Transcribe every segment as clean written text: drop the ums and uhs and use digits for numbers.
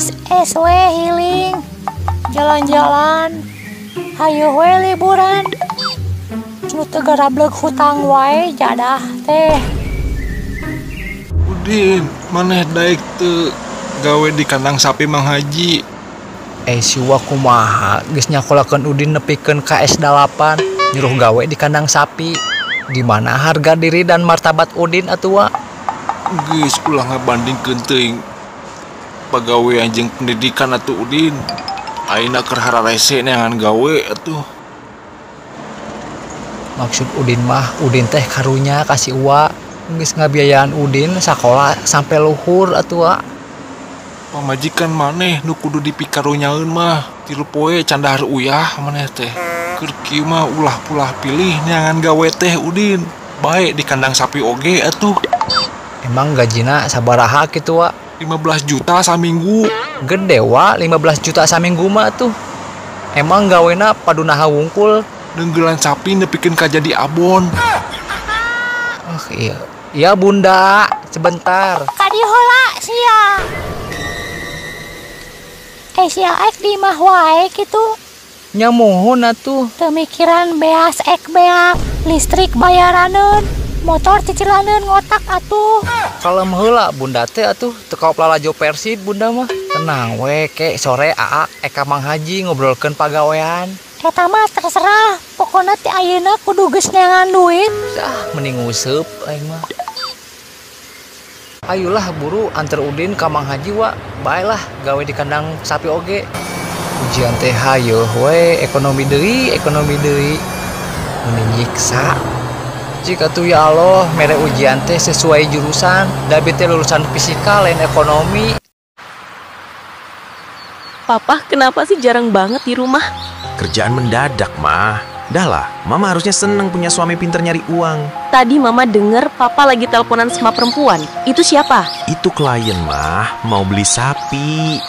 Geus es we healing, jalan-jalan, hayu we liburan. Nu teu garableg hutang wae jadah teh. Udin, maneh daek teu gawe di kandang sapi Mang Haji? Si Wa kumaha geus nyakolakeun Udin nepikeun ka S8 nyuruh gawe di kandang sapi. Di mana harga diri dan martabat Udin atuh wa? Geus ulah ngabandingkeun teuing pagawean jeung pendidikan atuh Udin. Ayeuna keur hararese neangan gawe atuh. Maksud Udin mah Udin teh karunya ka si Uwa geus ngabiayaan Udin sakola sampai luhur atuh wa. Pamajikan maneh nu kudu dipikarunyaeun mah 3 poe can dahar uyah maneh teh. Keur kieu mah ulah pulah pilih neangan gawe teh Udin. Bae di kandang sapi oge atuh. Emang gajina sabaraha kitu wa? 15 juta saminggu. Gede wa 15 juta saminggu mah tuh. Emang gawena padunaha wungkul? Nenggelan sapi nepikeun ka jadi abon. Oh iya. Iya bunda, sebentar. Kadi heula sia. Sia ek di imah wae kitu. Nya muhun atuh. Teu mikiran beas ek beak, listrik bayaraneun, motor cicilaneun ngotak atuh. Kalem heula bunda teh atuh, teu kaop lalajo Persib bunda mah. Tenang we ke sore aa ek ka Mang Haji ngobrolkeun pagawean. Eta mah terserah, pokona ti ayeuna kudu geus neangan duit. Ah, mending nguseup aing mah. Ayolah buru anter Udin ka Mang Haji wa, baelah gawe di kandang sapi oge. Ujian teh hayoh we, ekonomi deui. Mending nyiksa. Jika tuh ya Allah, mere ujian teh sesuai jurusan, da bi teh lulusan fisika lain ekonomi. Papa, kenapa sih jarang banget di rumah? Kerjaan mendadak, Mah. Dah lah, Mama harusnya seneng punya suami pinter nyari uang. Tadi Mama denger Papa lagi teleponan sama perempuan. Itu siapa? Itu klien, Mah. Mau beli sapi.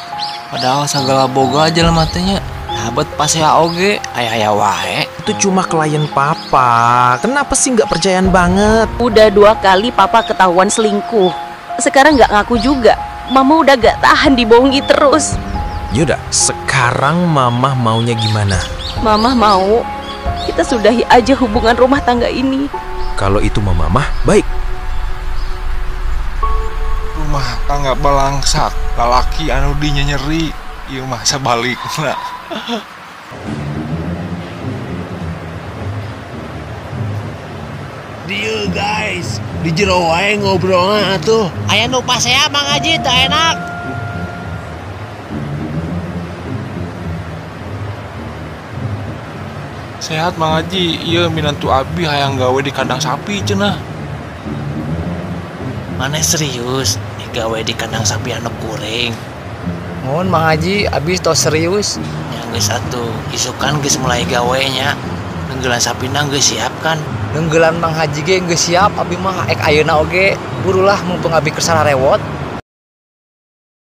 Padahal segala boga aja lah matanya. Habet pas ya oge, ayah-ayah wae. Itu cuma klien Papa. Kenapa sih nggak percayaan banget? Udah 2 kali Papa ketahuan selingkuh. Sekarang nggak ngaku juga. Mama udah gak tahan dibohongi terus. Yaudah, sekarang Mama maunya gimana? Mama mau kita sudahi aja hubungan rumah tangga ini. Kalau itu mau Mama, baik. Rumah tangga balangsak, lalaki anu dinyenyeri, ieu mah sabalikna. Dieu guys, di jero wae ngobrolna atuh. Aya nu pasea Mang Haji teu enak. Sehat Mang Haji, ieu minantu abi hayang gawe di kandang sapi cenah. Maneh serius gawe di kandang sapi anu kuring? Mohon Mang Haji, abi tos serius. Ya geus atuh, isukan geus mulai gawe nya. Nenggelan sapina geus siap kan? Nenggelan Mang Haji ge geus siap, abi mah ek ayeuna oge. Burulah mumpung abi keur sararewot.